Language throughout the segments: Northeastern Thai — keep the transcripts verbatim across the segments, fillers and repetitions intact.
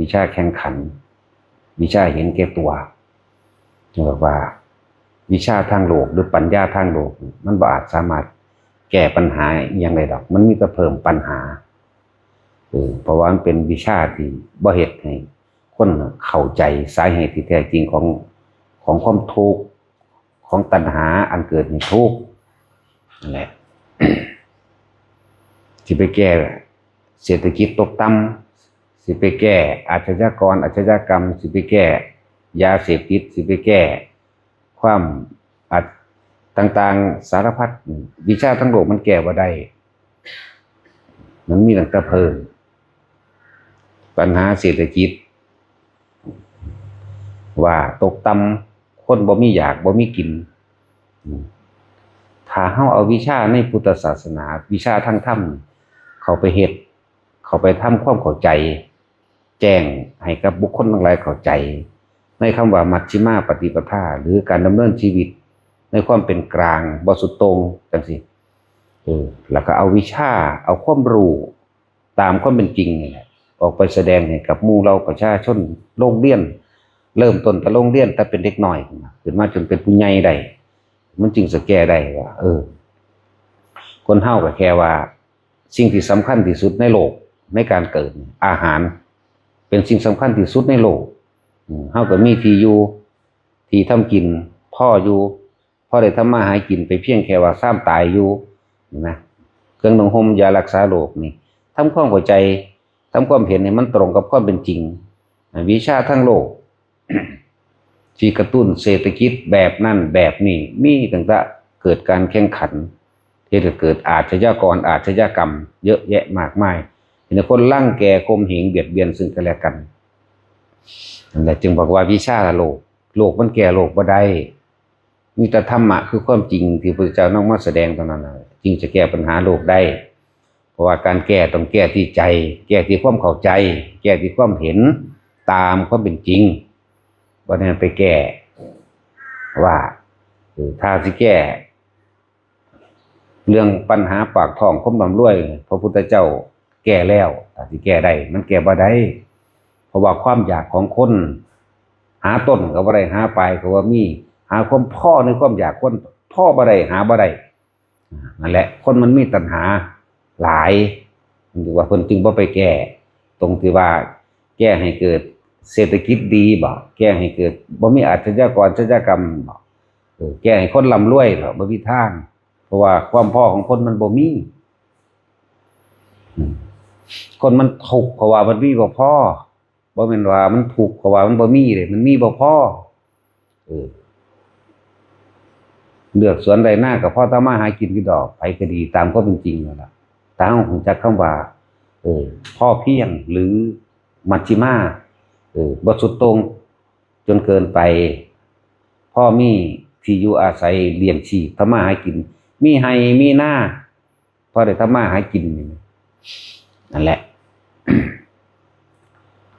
วิชาแข่งขัน วิชาเห็นแก่ตัว เรียกว่าวิชาทางโลกหรือปัญญาทางโลก มันบ่อาจสามารถแก้ปัญหาอหย่างใดดอก มันมีแต่เพิ่มปัญหา เออ เพราะว่ามันเป็นวิชาที่บ่เฮ็ดให้คนเข้าใจสาเหตุที่แท้จริงของของความทุกข์ ของตัณหาอันเกิดให้ทุกข์นั่นแหละ สิไปแก้เศรษฐกิจตกต่ำ สิไปแก้อาชญากรอาชญากรรม สิไปแก้ยาเสพติด สิไปแก้ความอาช- ต่างๆ สารพัด วิชาทั้งโลกมันแก้บ่ได้ มันมีตั้งแต่เพิ่มปัญหาเศรษฐกิจ ว่าตกต่ำ คนบ่มีอยากบ่มีกิน ถ้าเฮาเอาวิชาในพุทธศาสนา วิชาทางธรรม เข้าไปเฮ็ด เข้าไปทำความเข้าใจ แจ้งให้กับบุคคลทั้งหลายเข้าใจ ในคำว่ามัชฌิมาปฏิปทา หรือการดำเนินชีวิต ในความเป็นกลางบ่สุดโต่งจังซี่ เออ แล้วก็เอาวิชา เอาความรู้ตามความเป็นจริงนี่แหละ ออกไปแสดงให้กับหมู่เหล่าประชาชน โรงเรียน เริ่มต้นแต่โรงเรียน แต่เป็นเด็กน้อยขึ้นมา ขึ้นมาจนเป็นผู้ใหญ่ได้ มันจึงจะแก้ได้ว่า เออ คนเฮาก็แค่ว่า สิ่งที่สำคัญที่สุดในโลก ในการเกิด อาหาร เป็นสิ่งสำคัญที่สุดในโลก อืม เฮาก็มีที่อยู่ ที่ทำกิน พออยู่ พอได้ทำมาหากินไปเพียงแค่ว่าซ้ำตายอยู่ เห็นไหม เครื่องนุ่งห่มยารักษาโรคนี่ ทำความเข้าใจ ทำความเห็นให้มันตรงกับความเป็นจริง วิชาทางโลก ที่กระตุ้นเศรษฐกิจแบบนั้นแบบนี้ มีตั้งแต่เกิดการแข่งขัน เฮ็ดให้เกิดอาชญากรอาชญากรรม เยอะแยะมากมาย เห็นคนรังแกข่มเหงเบียดเบียนซึ่งกันและกัน นั่นแหละจึงบอกว่าวิชาโลก โลกมันแก้โลกบ่ได้ มีแต่ธรรมะคือความจริงที่พระพุทธเจ้านำมาแสดงเท่านั้นน่ะ จึงจะแก้ปัญหาโลกได้ เพราะว่าการแก้ต้องแก้ที่ใจ แก้ที่ความเข้าใจ แก้ที่ความเห็นตามความเป็นจริง บ่แม่นไปแก้ว่า เออ ถ้าสิแก้ เรื่องปัญหาปากท้องความร่ำรวย พระพุทธเจ้าแก้แล้ว ถ้าสิแก้ได้ มันแก้บ่ได้ เพราะว่าความอยากของคน หาต้นก็บ่ได้ หาปลายก็บ่มี หาความพอในความอยากคน พอบ่ได้ หาบ่ได้ นั่นแหละ คนมันมีตัณหาหลาย มันถือว่าเพิ่นจึงบ่ไปแก้ ตรงที่ว่าแก้ให้เกิดเศรษฐกิจดีบ่ แก้ให้เกิดบ่มีอาชญากรอาชญากรรมบ่ เออ แก้ให้คนร่ำรวยบ่ บ่มีทาง เพราะว่าความพอของคนมันบ่มี อืม คนมันทุกข์เพราะว่ามันมีบ่พอ บ่แม่นว่ามันทุกข์เพราะว่ามันบ่มีเด้ มันมีบ่พอ เออ เลือกสวนไร่นาก็พอทำมาหากินอยู่ดอก ไผก็ดีตามความเป็นจริงนั่นล่ะ ถ้าเฮารู้จักคำว่า เออ พอเพียงหรือมัชฌิมา เออ บ่สุดโต่งจนเกินไป พอมีที่อยู่อาศัยเลี้ยงชีพ ทำมาหากิน มีไร่มีนา พอได้ทำมาหากินนี่ นั่นแหละ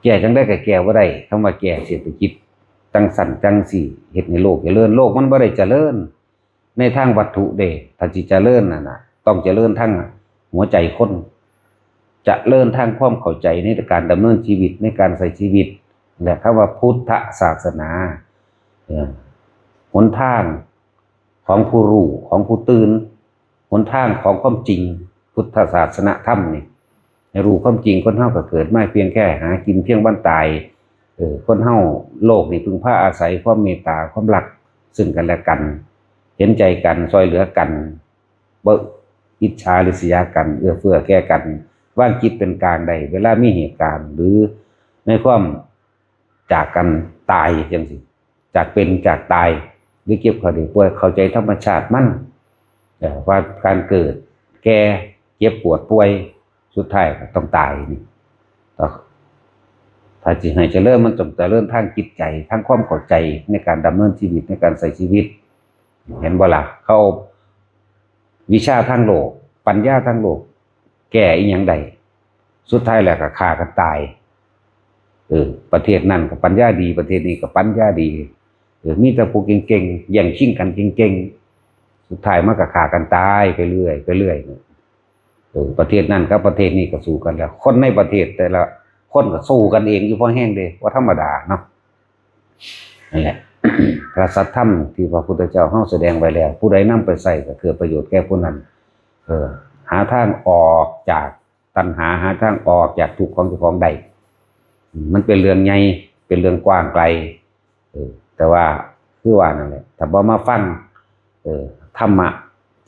แก้จั่งใดก็แก้บ่ได้ คำว่าแก้เศรษฐกิจจั่งซั้นจั่งซี้ เฮ็ดให้โลกเจริญ โลกมันบ่ได้เจริญในทางวัตถุเด้ ถ้าสิเจริญนั่นน่ะ ต้องเจริญทางหัวใจคน เจริญทางความเข้าใจในการดำเนินชีวิต ในการใช้ชีวิต และคำว่าพุทธศาสนา เออ หนทางของผู้รู้ ของผู้ตื่น หนทางของความจริง พุทธศาสนธรรมนี่ ให้รู้ความจริง คนเฮาก็เกิดมาเพียงแค่หากินเพียงวันตาย เออ คนเฮาโลกนี่พึ่งพาอาศัยความเมตตา ความรักซึ่งกันและกัน เห็นใจกัน ซ่อยเหลือกัน บ่อิจฉาริษยากัน เอื้อเฟื้อแก่กัน วางจิตเป็นกลางได้ เวลามีเหตุการณ์ หรือในความจากกันตายจั่งซี้ จากเป็นจากตาย หรือเจ็บไข้ได้ป่วย เข้าใจธรรมชาติมัน เอ่อ ว่าการเกิด แก่ เจ็บปวดป่วย สุดท้ายก็ต้องตายนี่ ก็ ถ้าสิให้เจริญมันต้องเจริญทางจิตใจ ทางความเข้าใจในการดำเนินชีวิต ในการใช้ชีวิต เห็นบ่ล่ะ เขาวิชาทางโลก ปัญญาทางโลก แก้อิหยังได้ สุดท้ายแล้วก็ฆ่ากันตาย เออ ประเทศนั้นก็ปัญญาดี ประเทศนี้ก็ปัญญาดี เออ มีแต่ผู้เก่งๆ แย่งชิงกันเก่งๆ สุดท้ายมันก็ฆ่ากันตายไปเรื่อย ไปเรื่อย เออ ประเทศนั้นกับประเทศนี้ก็สู้กันแล้ว คนในประเทศแต่ละ คนก็สู้กันเองอยู่พอแฮงเด้ บ่ธรรมดาเนาะ นั่นแหละ พระสัทธรรมที่พระพุทธเจ้าเฮาแสดงไว้แล้ว ผู้ใดนำไปใช้ก็เกิดประโยชน์แก่ผู้นั้น เออ หาทางออกจากตัณหา หาทางออกจากทุกข์ของเจ้าของได้ มันเป็นเรื่องใหญ่ เป็นเรื่องกว้างไกล เออ แต่ว่าคือว่านั่นแหละ ถ้าบ่มาฟัง เออ ธรรมะ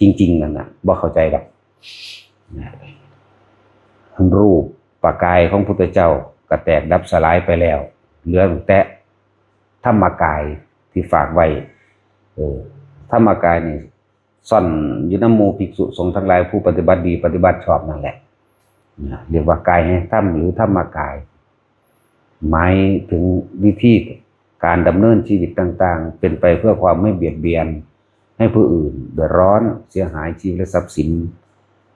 จริงๆนั่นน่ะ บ่เข้าใจดอก นะ รูปปกายของพุทธเจ้าก็แตกดับสลายไปแล้ว เหลือแต่ธรรมกายที่ฝากไว้ เออ ธรรมกายนี่ซ่อนอยู่นำหมู่ภิกษุสงฆ์ทั้งหลาย ผู้ปฏิบัติดีปฏิบัติชอบนั่นแหละ นะ เรียกว่ากายแห่งธรรมหรือธรรมกาย หมายถึงวิธีการดำเนินชีวิตต่างๆ เป็นไปเพื่อความไม่เบียดเบียน ให้ผู้อื่นเดือดร้อนเสียหายชีวิตและทรัพย์สิน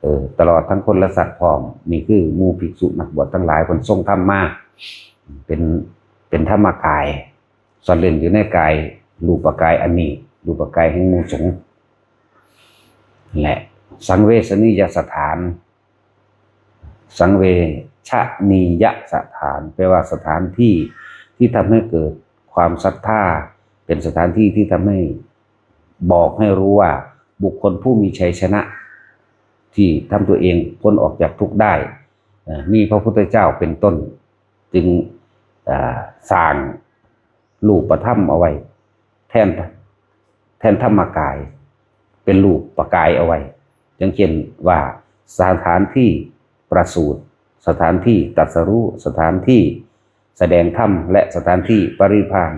เออ ตลอดทั้งคนและสัตว์พร้อม นี่คือหมู่ภิกษุนักบวชทั้งหลาย เพิ่นทรงธรรมมา เป็น เป็นธรรมกาย ซ่อนเร้นอยู่ในกาย รูปกายอันนี้ รูปกายแห่งหมู่สงฆ์ และสังเวชนียสถาน สังเวชนียสถาน แปลว่าสถานที่ที่ทำให้เกิดความศรัทธา เป็นสถานที่ที่ทำให้บอกให้รู้ว่าบุคคลผู้มีชัยชนะ ที่ทำตัวเองพ้นออกจากทุกข์ได้ เอ่อ มีพระพุทธเจ้าเป็นต้น จึง เอ่อ สร้างรูปธรรมเอาไว้ แทน แทนธรรมกาย เป็นรูปประกายเอาไว้ อย่างเช่นว่าสถานที่ประสูติ สถานที่ตรัสรู้ สถานที่แสดงธรรม และสถานที่ปรินิพพาน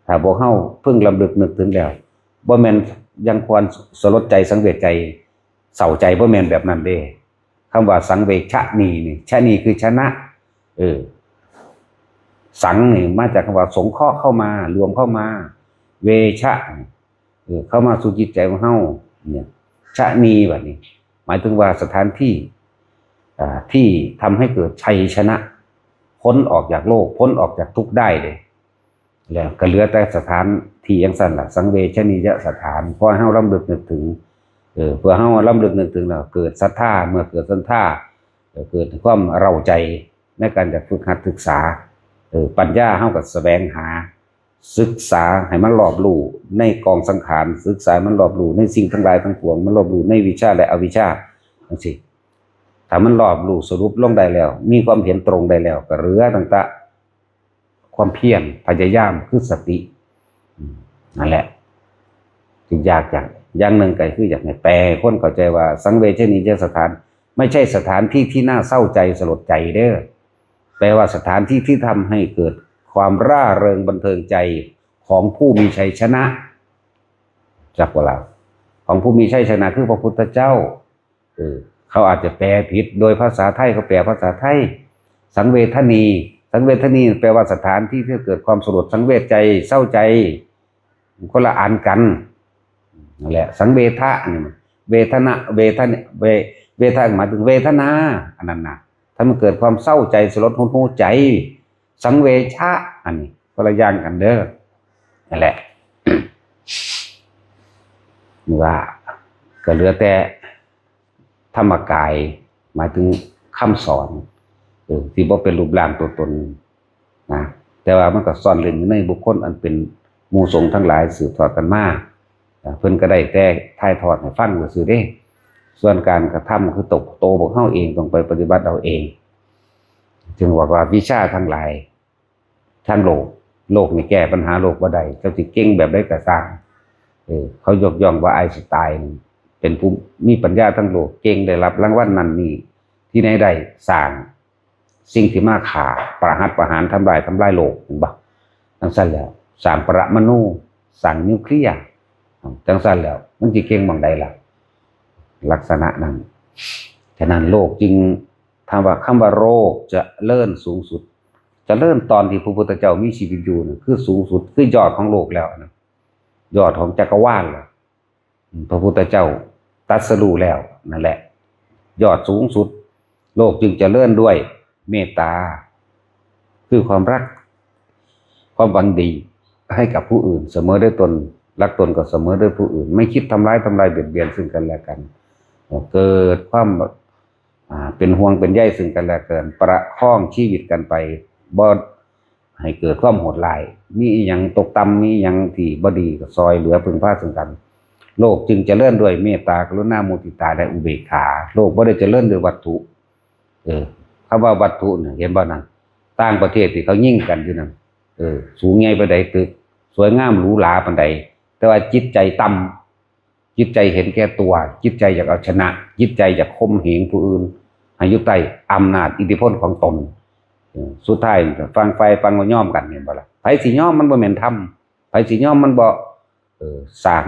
ถ้าพวกเฮาเพิ่งรำลึกนึกถึงแล้ว บ่แม่นยังควรสลดใจสังเวชใจเศร้าใจ บ่แม่นแบบนั้นเด้ คำว่าสังเวชนีนี่ ชนีคือชนะ เออ สังนี่มาจากคำว่าสงเคราะห์เข้ามา รวมเข้ามา เวชะ เออ เข้ามาสู่จิตใจของเฮา เนี่ย ชนีบัดนี้ หมายถึงว่าสถานที่ อ่า ที่ทำให้เกิดชัยชนะ พ้นออกจากโลก พ้นออกจากทุกข์ได้เลย แล้วก็เหลือแต่สถานที่อย่างสั้นล่ะ สังเวชนียสถาน พอให้เฮารำลึกนึกถึง เออ เพื่อเฮารำลึกนึกถึงแล้วเกิดศรัทธา เมื่อเกิดศรัทธา เอ่อ เกิดความเร้าใจในการจะฝึกหัดศึกษา เออ ปัญญาเฮาก็แสวงหา ศึกษาให้มันรอบรู้ในกองสังขาร ศึกษาให้มันรอบรู้ในสิ่งทั้งหลายทั้งปวง มันรอบรู้ในวิชชาและอวิชชาจังซี้ ถ้ามันรอบรู้สรุปลงได้แล้ว มีความเห็นตรงได้แล้ว ก็เหลือตั้งแต่ความเพียรพยายามคือสติ อืม นั่นแหละ ที่อยากอย่าง อย่างหนึ่งก็คืออยากให้แปลให้คนเข้าใจว่าสังเวชนียสถาน ไม่ใช่สถานที่ที่น่าเศร้าใจสลดใจเด้อ แปลว่าสถานที่ที่ทำให้เกิดความร่าเริงบันเทิงใจของผู้มีชัยชนะ จักว่าล่ะ ของผู้มีชัยชนะคือพระพุทธเจ้า เออ เขาอาจจะแปลผิด โดยภาษาไทยเขาแปลภาษาไทย สังเวชนี สังเวชนี แปลว่าสถานที่ที่เกิดความสลดสังเวชใจ เศร้าใจ คนละอันกัน นั่นแหละ สังเวชะนี่ เวทนา เวทนา เว เวทะหมายถึงเวทนา อันนั้นนะ ถ้ามันเกิดความเศร้าใจสลดหดหู่ใจ สังเวชะ อันนี้คนละอย่างกันเด้อ นั่นแหละ ว่าก็เหลือแต่ธรรมกาย หมายถึงคำสอน เออ ที่บ่เป็นรูปร่างตัวตนนะ แต่ว่ามันก็ซ่อนเร้นอยู่ในบุคคลอันเป็นหมู่สงฆ์ทั้งหลายสืบทอดกันมา อ่า เพิ่นก็ได้แต่ถ่ายทอดให้ฟังซื่อๆเด้ ส่วนการกระทำคือตกโตพวกเฮาเองต้องไปปฏิบัติเอาเอง จึงบอกว่าวิชาทั้งหลาย ทั้งโลก โลกนี่แก้ปัญหาโลกบ่ได้ เจ้าสิเก่งแบบใดก็ซ่าง เออ เขายกย่องว่าไอน์สไตน์เป็นผู้มีปัญญาทั้งโลก เก่งได้รับรางวัลนั่นนี่ ที่ไหนได้ สร้างสิ่งที่มาฆ่า ประหัตประหาร ทำลาย ทำลายโลก เห็นบ่ จังซั่นแล้ว สร้างปรมาณู สร้างนิวเคลียร์ จังซั่นแล้ว มันสิเก่งหม่องใดล่ะ ลักษณะนั้น ฉะนั้นโลกจึง ถามว่าคำว่าโลกเจริญสูงสุด เจริญตอนที่พระพุทธเจ้ามีชีวิตอยู่น่ะ คือสูงสุด คือยอดของโลกแล้วนะ ยอดของจักรวาลแล้ว พระพุทธเจ้าตรัสรู้แล้ว นั่นแหละ ยอดสูงสุด โลกจึงเจริญด้วยเมตตา คือความรัก ความหวังดีให้กับผู้อื่น เสมอด้วยตน รักตนก็เสมอด้วยผู้อื่น ไม่คิดทำร้ายทำลายเบียดเบียนซึ่งกันและกัน เกิดความ อ่า เป็นห่วงเป็นใยซึ่งกันและกัน ประคองชีวิตกันไป บ่ให้เกิดความโหดร้าย มีอิหยังตกต่ำ มีอิหยังที่บ่ดีก็ซอยเหลือพึ่งพาซึ่งกัน โลกจึงเจริญด้วยเมตตา กรุณา มุทิตา และอุเบกขา โลกบ่ได้เจริญด้วยวัตถุ เออ คำว่าวัตถุเนี่ย เห็นบ่นั่น ต่างประเทศที่เขายิงกันอยู่นั่น เออ สูงใหญ่ปานใดตึก สวยงามหรูหราปานใด แต่ว่าจิตใจต่ำ จิตใจเห็นแก่ตัว จิตใจอยากเอาชนะ จิตใจอยากข่มเหงผู้อื่น ให้อยู่ใต้อำนาจอิทธิพลของตน เออ สุดท้ายฟังไฟฟังบ่ยอมกัน เห็นบ่ล่ะ ไผสิยอม มันบ่แม่นธรรม ไผสิยอม มันบ่ เออ สร้าง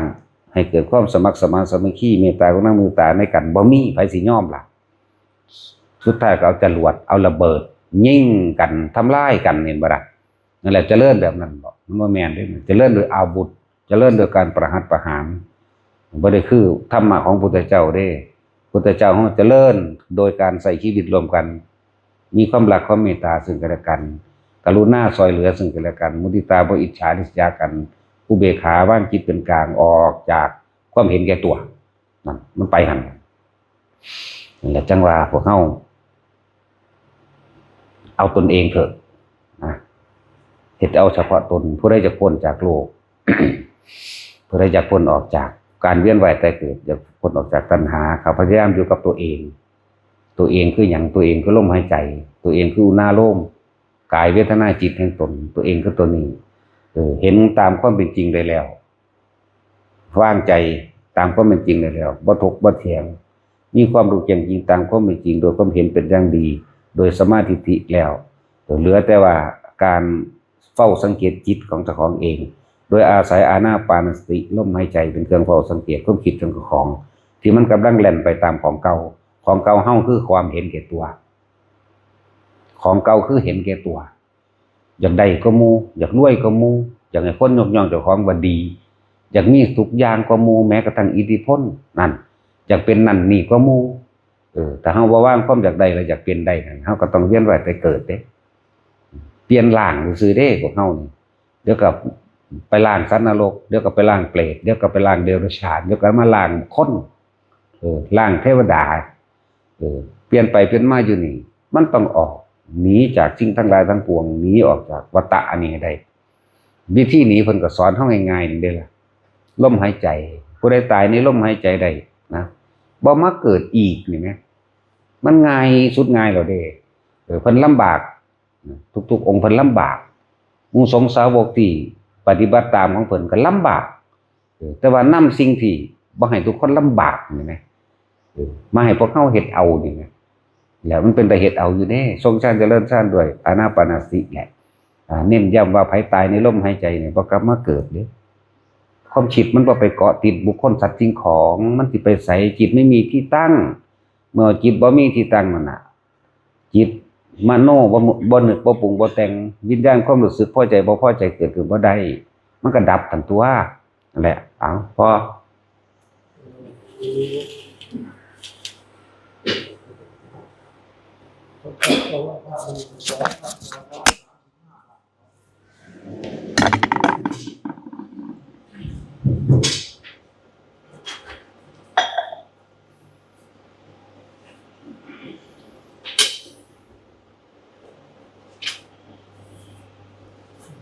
ให้เกิดความสมัครสมานสามัคคี เมตตากรุณา มุทิตาในกัน บ่มี ไผสิยอมล่ะ สุดท้ายก็เอาจรวด เอาระเบิด ยิงกัน ทำลายกัน เห็นบ่ล่ะ นั่นแหละเจริญแบบนั้นบ่ มันบ่แม่นเด้ เจริญโดยอาวุธ เจริญโดยการประหัตประหาร บ่ได้คือธรรมะของพุทธเจ้าเด้ พุทธเจ้าเฮาเจริญโดยการใช้ชีวิตร่วมกัน มีความรักความเมตตาซึ่งกันและกัน กรุณาซอยเหลือซึ่งกันและกัน มุทิตาบ่อิจฉาริษยากัน อุเบกขาวางจิตเป็นกลาง ออกจากความเห็นแก่ตัว นั่น มันไปหั่น นั่นแหละจั่งว่าพวกเฮาเอาตนเองเถอะนะ เฮ็ดเอาเฉพาะตน ผู้ใดอยากพ้นจากโลก ผู้ใดอยากพ้นออกจากการเวียนว่ายตายเกิด อยากพ้นออกจากตัณหา เขาพยายามอยู่กับตัวเอง ตัวเองคือหยัง ตัวเองคือลมหายใจ ตัวเองคืออุณาโลม กาย เวทนา จิตแห่งตน ตัวเองคือตัวนี้ เออ เห็นตามความเป็นจริงได้แล้ว วางใจตามความเป็นจริงได้แล้ว บ่ถกบ่เถียง มีความรู้แจ้งจริงตามความเป็นจริง โดยความเห็นเป็นอย่างดี โดยสัมมาทิฏฐิแล้ว เหลือแต่ว่าการเฝ้าสังเกตจิตของเจ้าของเอง โดยอาศัยอานาปานสติ ลมหายใจเป็นเครื่องเฝ้าสังเกตความคิดของเจ้าของ ที่มันกำลังแล่นไปตามของเก่า ของเก่าเฮาคือความเห็นแก่ตัว ของเก่าคือเห็นแก่ตัว อยากได้กว่าหมู่ อยากรวยกว่าหมู่ อยากให้คนยกย่องเจ้าของว่าดี อยากมีทุกอย่างกว่าหมู่ แม้กระทั่งอิทธิพลนั่น อยากเป็นนั่นนี่กว่าหมู่ เออ ถ้าเฮาบ่วางความอยากได้และอยากเป็นได้นั่น เฮาก็ต้องเวียนว่ายตายเกิดเด้ เปลี่ยนร่างซื่อๆเด้ พวกเฮานี่ เดี๋ยวก็ไปร่างสัตว์นรก เดี๋ยวก็ไปร่างเปรต เดี๋ยวก็ไปร่างเดรัจฉาน เดี๋ยวก็มาร่างคน เออ ร่างเทวดา เออ เปลี่ยนไปเปลี่ยนมาอยู่นี่ มันต้องออก หนีจากสิ่งทั้งหลายทั้งปวง หนีออกจากวัฏฏะอันนี้ให้ได้ วิธีหนีเพิ่นก็สอนเฮาง่ายๆนี่เด้ล่ะ ลมหายใจ ผู้ใดตายในลมหายใจได้นะ บ่มาเกิดอีกนี่แหม มันง่ายสุดง่ายแล้วเด้ เออ เพิ่นลำบาก ทุกๆองค์เพิ่นลำบาก หมู่สงฆ์สาวกที่ปฏิบัติตามของเพิ่นก็ลำบาก เออ แต่ว่านำสิ่งที่บ่ให้ทุกคนลำบากนี่แหม เออ มาให้พวกเฮาเฮ็ดเอานี่แหม แล้วมันเป็นตาเฮ็ดเอาอยู่เด้ ทรงฌานเจริญฌานด้วยอานาปานสติแหละ อ่า เน้นย้ำว่าไผตายในลมหายใจเนี่ยบ่กลับมาเกิดเด้ ความคิดมันบ่ไปเกาะติดบุคคลสัตว์สิ่งของ มันสิไปไส จิตไม่มีที่ตั้ง เมื่อจิตบ่มีที่ตั้งนั่นน่ะ จิตมโนบ่ บ่นึกบ่ปรุงบ่แต่ง วิญญาณความรู้สึกพอใจบ่พอใจเกิดขึ้นบ่ได้ มันก็ดับทันตัว นั่นแหละ เอา พอ